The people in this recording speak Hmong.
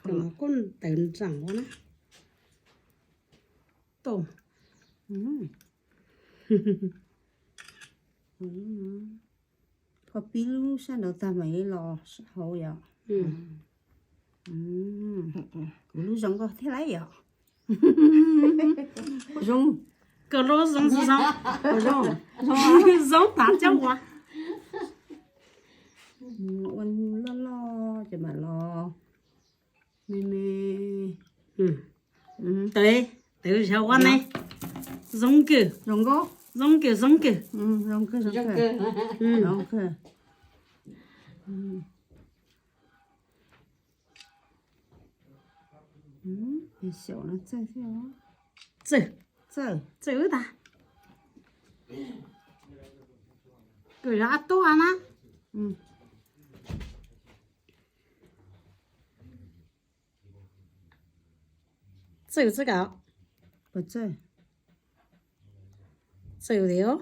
Kuj tawv nrees ua na. Tau. Koj pib lub sab nraud tag mam li los hauv yom. Kuv lub zoo nkauj thiab lauj yom. Zoo. Koj lub zoo zoo. Zoo. Zoo tas cov ua. Ua loj loj ces mam los me me. Tawv, tawv zog ua ne. Zoo kawg. Zoo nkauj. Zoo kawg, zoo kawg. Zoo kawg, zoo kawg. Zoo kawg. Xyaum no txawj thiab. Txawj. Txawj, txawj wb tas. Kawg zog ab tub ab na. Txawj txawj kawg. Puas txawj? Txawj tiag.